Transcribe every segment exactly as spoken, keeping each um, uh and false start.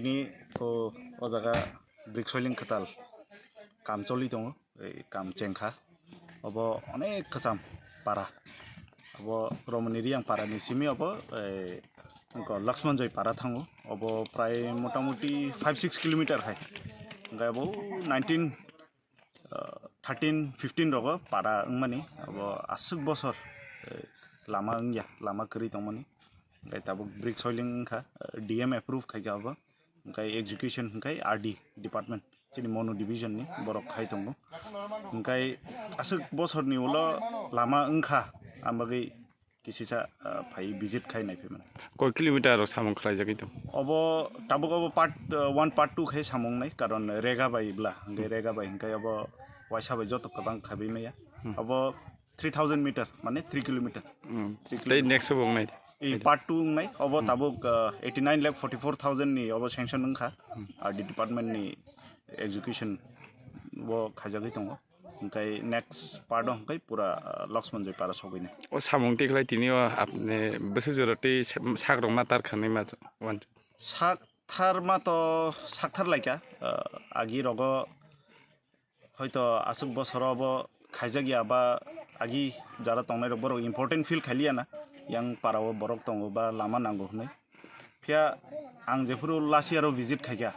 Tini o, o jaga brick soiling kwtal kam choli tongo, ei kam chengkha. Obo onek kwcham para. Obo Romoni Riyang para ni simi obo, ei, wngkha Lakshman Joy para thango. Obo prai motamuti five six kilometer hai. Hingke obo nineteen, ah, thirteen, fifteen rogo para wngmani. Obo aswk bosor, eh, lama wngya, lama kwrwi tongmani. Hingke tabuk brick soiling wngkha, eh, D M approve khaikha obo. Hingke execution hingke R D department, chini Monu division ni borok khai tongo. Hingke aswk bosor ni ulo lama wngkha, ang bagwi kisisa, ah, phai visit khai nai phai mano. Koi kilometer rok samung khlai jagwi tong? Obo tabuk obo part, ah, one, part two khai samung nai, karon rega bai bla, hingke rega bai hingke obo waisa bai joto kwbang khabi maya. Hmm. Obo three thousand meter, mane three kilometer. Hmm. Three Tei kilometer. Next obo wngnai? I part two wngnai, obo Hmm. tabuk, ah, eighty nine lakh forty four thousand ni obo sanction wngkha, Hmm. R D department ni execution bo khaijagwi tongo. Hingkai next part o hingkai pura, ah, Lakshman Joy para sogwini. O samung tikhlai tini o apni bwswk jora tei sak rok ma tar khanai ma wan. Sak thar ma to sak thar laikha, ah, agi rogo hoito aswk bosoro bo khaijak ya ba agi jara tongnai rok borok important feel khailiya na yang para o borok tongo ba lama nango hwnwi. Phiya ang jephuru last year o visit khaikha,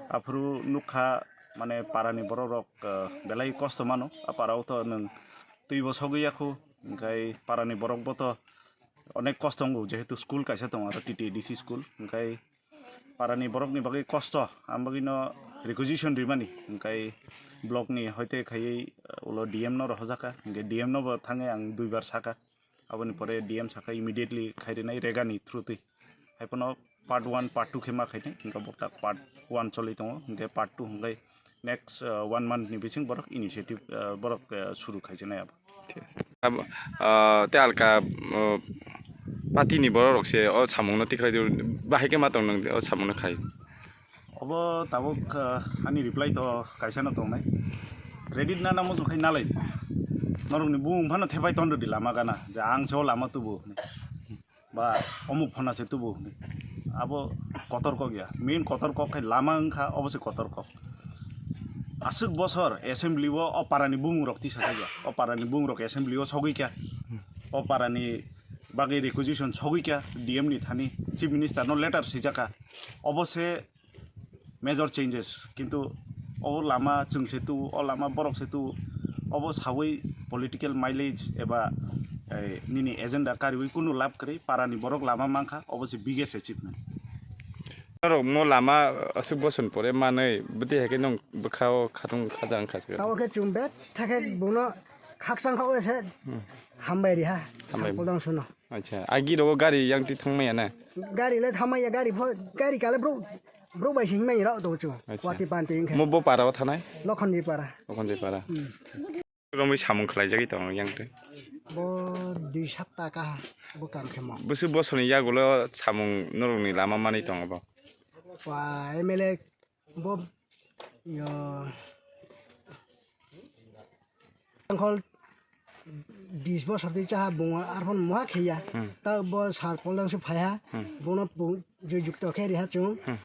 aphuru nukha mane parani borok rok, eh, belai kosto mano. A para o to nwng twi bo sogwi yakhu, hingkai parani borok bo to onek kosto wngo, jehetu school kaisa tongo, aro T T A D C school, hingkai parani borok ni bagwi kosto, ang bagwi no requisition rimani, hingkai block ni hoite khaiwi, eh, ulo D M no rohorjaka, hingke D M no bo thangwi ang duibar saka. Aboni pore D M saka immediately khai rinai rega ni through twi. Hai phano part one, part two khe ma khainai, hingke bo ta part one choli tongo, hingke part two hingke next, uh, one month ni bising borok initiative, uh, borok, uh, suru khai sinai abo. Thik ase. Abo, uh, te alka, uh, party ni borok rok se o samung no tikhlai di, bahai khe ma tong nang o samung no khai. Obo tabuk, ah, ani reply to kaisa no tongnai. Credit nana muchung khai nalai. Norokni bumung phano thepai tondo di lama gana. Je ang se o lama tubu hwnwi. Ba omuk phana se tubu hwnwi. Abo kotor kok ya. Main kotor kok khai lama wngkha, obo se kotor kok. Aswk bosor assembly o, o parani bumung rok tisa kha ya. O parani bumung rok assembly o sogwi kha. O parani bagwi requisition sogwi kha D M ni thani, Chief Minister no letter swijak kha. Obo se major changes, kintu o lama chwng se tu, o lama borok se tu, obo sawi political mileage eba, eh, nini agenda kariwi kunu lab kwrwi, parani borok lama mankha, obo se biggest achievement. Norok mo lama aswk boson pore manwi bwtwi hai khe nwng bwkha o khatung khaja wngkha se. Tamo khe chwng bet thakhe bono khakchang kha o se hambai riha. Hambai. Sampol dang suno. Acha, agi rogo gari yang ti thangmaya na? Gari le thamaya, gari pho, gari kale bro, bro bai sing mai rok do chu. Acha. Wati panti wngkha. Mo bo para o thanai? Lokhonji para. Lokhonji para. Hmm. Romwi samung khlai jagwi tongo yang te. Bo dui sapta kaha bo kam khemo. Busu bosoni yagulo samung norokni lama manwi tongo bo. Wa M L A Bo, yo, angkol bis bosor twi chaha bungo arphon moha khiya. Hmm. Ta bo sar poldang se phaiha. Hmm. Bono bung joi jukto khe riha chung. Hmm.